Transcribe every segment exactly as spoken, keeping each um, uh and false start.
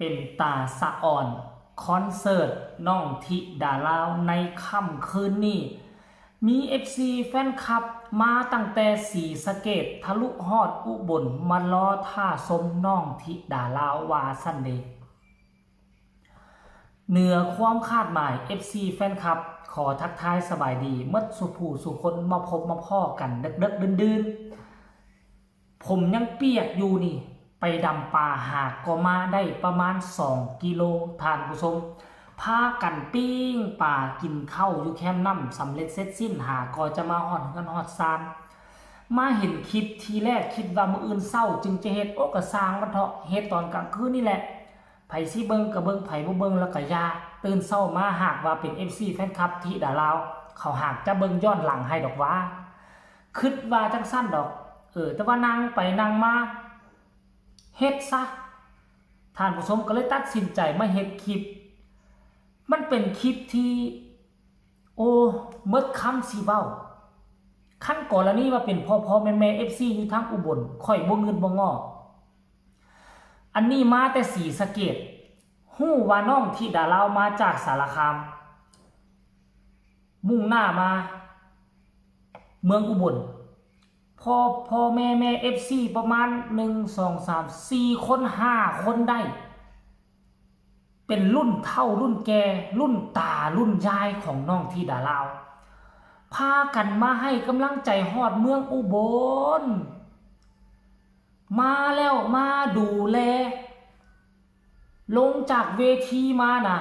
เป็นตาสะอ่อน คอนเสิร์ตน้องธิดาลาวในค่ำคืนนี้ มีเอฟซีแฟนคลับมาตั้งแต่ศรีสะเกษทะลุฮอดอุบล มารอท่าชมน้องธิดาลาวว่าซั่นเดะ เหนือความคาดหมาย เอฟซีแฟนคลับ ขอทักทายสบายดีหมดสู่ผู้สู่คน มาพบมาพ้อกันเดิกๆดื่นๆ ผมยังเปียกอยู่นี่ ไปดำปลาหากก็มาได้ประมาณสองกิโล ท่านผู้ชม พากันปิ้งปลากินข้าวอยู่แคมน้ำสำเร็จเสร็จสิ้น หากก็จะมาฮอดเฮือนฮอดซาน มาเห็นคลิปทีแรกคิดว่ามื้ออื่นเช้าจึงจะเฮ็ด โอ้ ก็ซ่างมันเถาะ เฮ็ดตอนกลางคืนนี่แหละ ไผสิเบิ่งก็เบิ่ง ไผบ่เบิ่งแล้วก็อย่า ตื่นเช้ามาหากว่าเป็นเอฟซีแฟนคลับธิดาลาว เขาหากจะเบิ่งย้อนหลังให้ดอกว่า คิดว่าจั่งซั้นดอก เออ แต่ว่านั่งไปนั่งมา เฮ็ดซะ ท่านผู้ชมก็เลยตัดสินใจมาเฮ็ดคลิป มันเป็นคลิปที่ โอ้ หมดคำสิเว้า คันกรณีว่าเป็นพ่อๆแม่ๆเอฟซีอยู่ทางอุบล ข้อยบ่งึดบ่งอ อันนี้มาแต่ศรีสะเกษ ฮู้ว่าน้องธิดาลาวมาจากสารคาม มุ่งหน้ามา เมืองอุบล พ่อ พ่อแม่แม่เอฟซีประมาณหนึ่ง สอง สาม สี่คน ห้าคนได้ เป็นรุ่นเฒ่ารุ่นแก่ รุ่นตารุ่นยายของน้องธิดาลาว พากันมาให้กำลังใจฮอดเมืองอุบล มาแล้วมาดูแล ลงจากเวทีมาน่ะ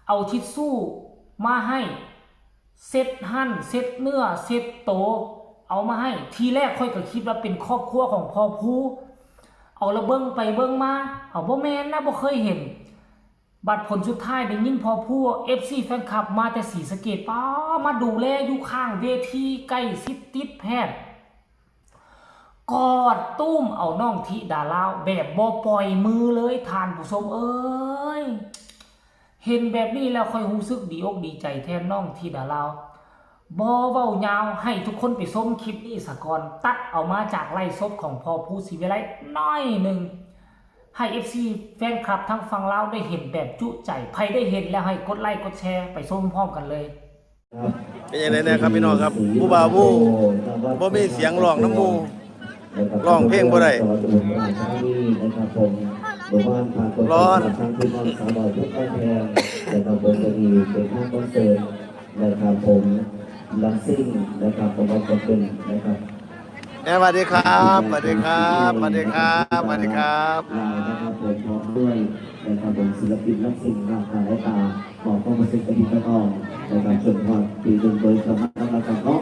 เอาทิชชู่มาให้ เช็ดหั้น เช็ดเนื้อ เช็ดโต เอามาให้ ทีแรกข้อยก็คิดว่าเป็นครอบครัวของพ่อภู เอาละเบิ่งไปเบิ่งมา เอาบ่แม่นนะ บ่เคยเห็น บัดผลสุดท้ายได้ยินพ่อภู เอฟซีแฟนคลับมาแต่ศรีสะเกษ ป๊า มาดูแลอยู่ข้างเวที ใกล้ชิดติดแพทย์ กอดตุ้มเอาน้องธิดาลาวแบบบ่ปล่อยมือเลย ท่านผู้ชมเอ้ย เห็นแบบนี้แล้วข้อยรู้สึกดีอกดีใจแทนน้องธิดาลาว บ่เว้ายาว ให้ทุกคนไปชมคลิปนี้ซะก่อน ตัดเอามาจากไลฟ์สดของพ่อภู ศรีวิไล หน่อยหนึ่ง ให้เอฟซีแฟนคลับทางฝั่งลาวได้เห็นแบบจุใจ ไผได้เห็นแล้วให้กดไลค์กดแชร์ ไปชมพร้อมกันเลย เป็นจั่งใดแหน่ครับพี่น้องครับ ผู้บ่าวผู้บ่มีเสียงร้องนำหมู่ ร้องเพลงบ่ได้ นะครับผมหมู่บ้านพาคน ร้อน ทางทีมงานสาวน้อยเพชรบ้านแพงนะครับผม ก็ดีเป็นทางคอนเสิร์ตนะครับผม ลำซิ่งนะครับผม ว่าจะเป็นนะครับ แหน่ สวัสดีครับสวัสดีครับสวัสดีครับสวัสดีครับ ลาวนะครับผม พร้อมด้วยนะครับผม ศิลปินลำซิ่งมากหน้าหลายตา ขอความประสิทธิ์กระดิ่งกระตองนะครับ จนฮอดปีหนึ่งโดยสมัครนะครับเนาะ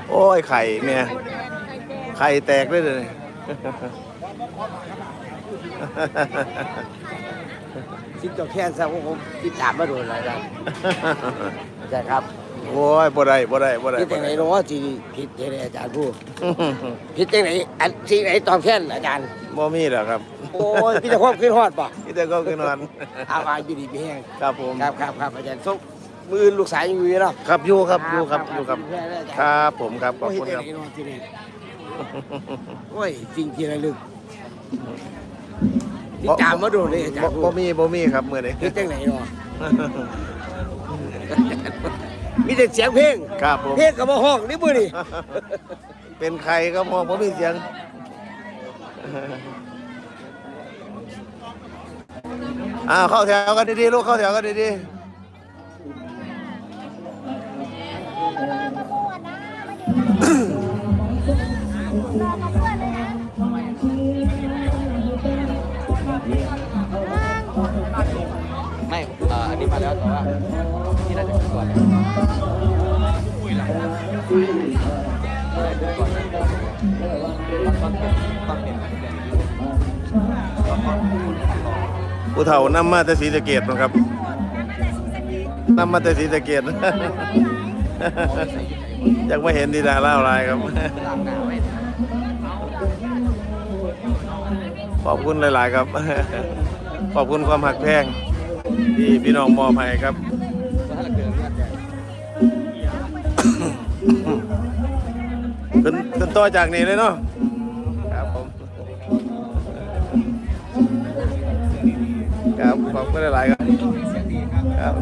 โอ้ย ไข่เมีย ไข่แตกเลยเดี๋ยวนี้ สิบเจ้าแค้นซะ โอ้ผมติดตามมาโดนแล้วอาจารย์ อาจารย์ครับ โอ้ย บ่ได้บ่ได้บ่ได้ ผิดจังไหนเนาะที่ผิดจังไหนอาจารย์ผู้ผิดจังไหนอันสิ่งไหนตอบแทนอาจารย์ บ่มีแล้วครับ โอ้ยพี่จะความคิดฮอดบ่ มีแต่ก็คือนอน เอาอายุดีมีแฮง ครับผม ครับครับครับอาจารย์ส่งมื้อลูกสายยังอยู่เนาะ ครับอยู่ครับอยู่ครับอยู่ครับ ครับผมครับขอบคุณครับ โอ้ยเห็นไหนเนาะที่นี่โอ้ยสิ่งที่ระลึกติดตามมาโดนเลยอาจารย์ บ่บ่มีบ่มีครับมื้อนี้ เฮ็ดจังไหนเนาะมีแต่เสียงเพลง ครับผม เพลงก็บ่ฮ้องนี่มื้อนี้ เป็นไข่ครับผมบ่มีเสียง อ่าเข้าแถวกันดีๆลูกเข้าแถวกันดีๆ ไม่เอ่ออันนี้มาแล้วแต่ว่าที่น่าจะคือก่อน ผู้เฒ่านำมาแต่ศรีสะเกษนะครับนำมาแต่ศรีสะเกษ อยากมาเห็นธิดาลาวหลายครับ ขอบคุณหลายๆครับ ขอบคุณความฮักแพง ที่พี่น้องมอบให้ครับ ขึ้น ขึ้นต่อจากนี้เลยเนาะ ครับผม ครับ ขอบคุณหลายๆครับ ครับ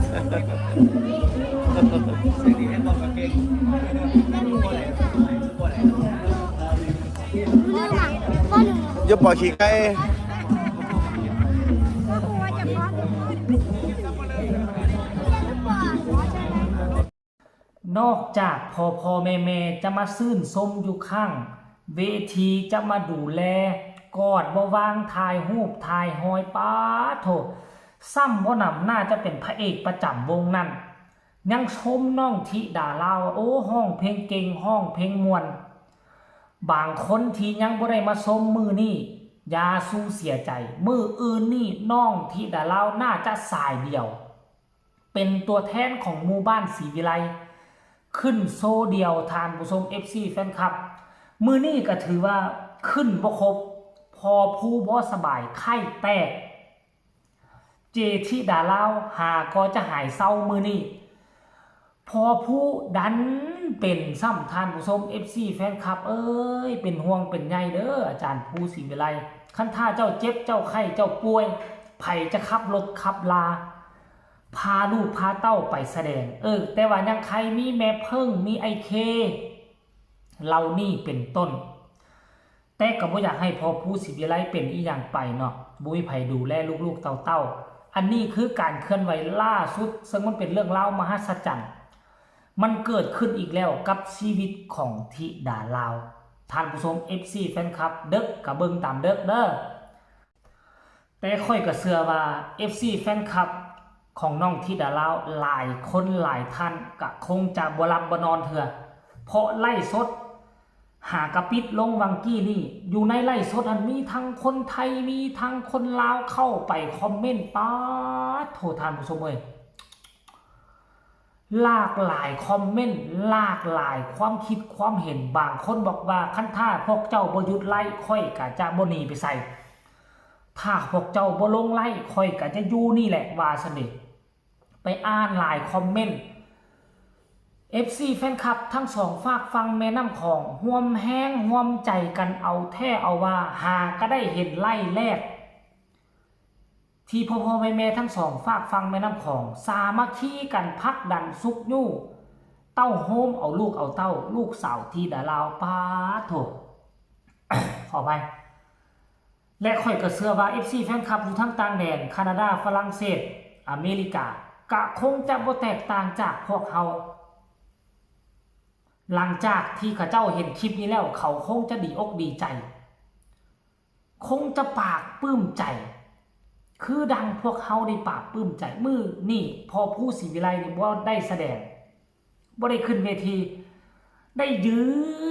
อยู่ปอขี้ไก่ นอกจากพ่อพ่อแม่แม่จะมาซื่นชมอยู่ข้างเวที จะมาดูแล กอดบ่วาง ถ่ายรูปถ่ายหอย ป๊าดโถ ซ้ำบ่หนำ น่าจะเป็นพระเอกประจำวงนั่น ยังชมน้องธิดาลาวว่า โอ้ ร้องเพลงเก่ง ร้องเพลงม่วน บางคนที่ยังบ่ได้มาชมมื้อนี้ อย่าสู่เสียใจ มื้ออื่นนี่น้องธิดาลาวน่าจะสายเดี่ยว เป็นตัวแทนของหมู่บ้านศรีวิไล ขึ้นโชว์เดี่ยว ท่านผู้ชม เอฟซี แฟนคลับ มื้อนี้ก็ถือว่าขึ้นบ่ครบ พ่อภูบ่สบาย ไข้แตก เจธิดาลาว หาก็จะหายเศร้ามื้อนี้ พ่อภูดันเป็นซ้ำ ท่านผู้ชม เอฟซี แฟนคลับเอ้ย เป็นห่วงเป็นใยเด้อ อาจารย์ภูศรีวิไล คันถ้าเจ้าเจ็บ เจ้าไข้ เจ้าป่วย ไผจะขับรถขับลา พาลูกพาเต้าไปแสดง เออ แต่ว่ายังใครมีแม่เพิ่ง มีไอ้เค เหล่านี้เป็นต้น แต่ก็บ่อยากให้พ่อภูศรีวิไลเป็นอีหยังไปเนาะ บ่มีไผดูแลลูกๆเต้าๆ อันนี้คือการเคลื่อนไหวล่าสุด ซึ่งมันเป็นเรื่องราวมหัศจรรย์ มันเกิดขึ้นอีกแล้วกับชีวิตของธิดาลาว ท่านผู้ชม เอฟซี แฟนคลับ เดิกก็เบิ่งตามเดิกเด้อ แต่ข้อยก็เชื่อว่า เอฟซี แฟนคลับ ของน้องธิดาลาว หลายคนหลายท่านก็คงจะบ่หลับบ่นอนเทื่อ เพราะไลฟ์สด หากะปิดลงวังกี้นี่ อยู่ในไลฟ์สดหั้นมีทั้งคนไทย มีทั้งคนลาวเข้าไปคอมเมนต์ ป๊าดโถ ท่านผู้ชมเอ้ย หลากหลายคอมเมนต์ หลากหลายความคิดความเห็น บางคนบอกว่า คันถ้าพวกเจ้าบ่หยุดไลฟ์ ข้อยก็จะบ่หนีไปไส ถ้าพวกเจ้าบ่ลงไลฟ์ ข้อยก็จะอยู่นี่แหละ ว่าซั่นเด้ ไปอ่านหลายคอมเมนต์ เอฟซี แฟนคลับทั้งสองฟากฝั่งแม่น้ำของ ร่วมแฮงร่วมใจกันเอาแท้เอาว่า หากะได้เห็นไลฟ์แรก ที่พ่อพ่อแม่แม่ทั้งสองฟากฝั่งแม่น้ำของ สามัคคีกันผลักดันซุกยู้ เต้าโฮมเอาลูกเอาเต้า ลูกสาวธิดาลาว ป๊าดโถ ขออภัย และข้อยก็เชื่อว่า เอฟซี แฟนคลับอยู่ทั้งต่างแดน แคนาดา ฝรั่งเศส อเมริกา ก็คงจะบ่แตกต่างจากพวกเฮา หลังจากที่เขาเจ้าเห็นคลิปนี้แล้ว เขาคงจะดีอกดีใจ คงจะปลาบปลื้มใจ คือดังพวกเฮาได้ปลาบปลื้มใจ มื้อนี้พ่อภูศรีวิไลนี่บ่ได้แสดง บ่ได้ขึ้นเวที ได้ยื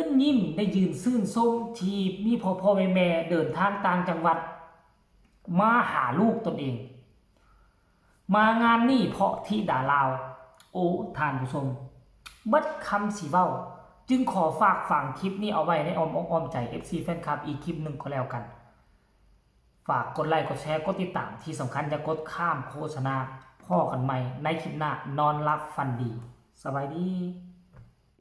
นยิ้ม ได้ยืนชื่นชม ที่มีพ่อพ่อแม่แม่เดินทางต่างจังหวัด มาหาลูกตนเอง มางานนี้เพราะธิดาลาว โอ้ ท่านผู้ชม เบิดคำสิเว้า จึงขอฝากฝังคลิปนี้เอาไว้ในอ้อมอกอ้อมใจ เอฟซี แฟนคลับ อีกคลิปหนึ่งก็แล้วกัน ฝากกดไลค์ กดแชร์ กดติดตาม ที่สำคัญอย่ากดข้ามโฆษณา พ้อกันใหม่ในคลิปหน้า นอนหลับฝันดี สบายดี